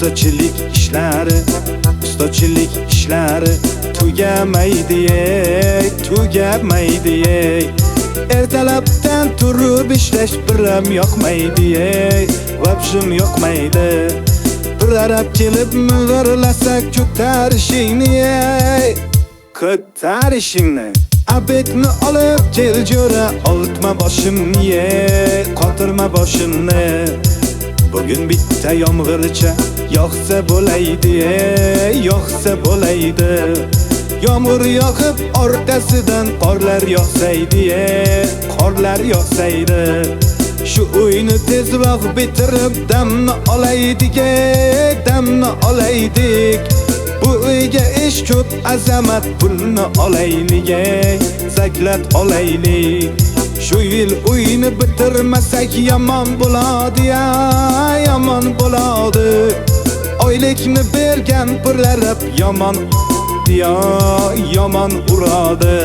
Ustachilik ishlari, ustachilik ishlari tugamaydi, tugamaydi. Ertalabdan turib ishlash biram yoqmaydi, vabshim yoqmaydi. Bir arab kelib mivirlasa ko'tarishingni, ko'tarishingni. Abetni olib kel jo'ra, oltma boshimni, qotirma boshimni. Bugun bitta yomg'ircha yog'sa bo'laydi, yog'sa bo'laydi. Yomg'ir yog'ib orqasidan qorlar yog'saydi, qorlar yog'saydi. Shu uyni tezroq bitirib damni olaydik, damni olaydik. Bu uyga ish ko'p, azamat pulni olaylik, zaklat olaylik. Shu yil uyni bitirmasak yomon bo'ladi, yomon bo'ladi. Oylikni bergan pullarab yomon, yomon uradi.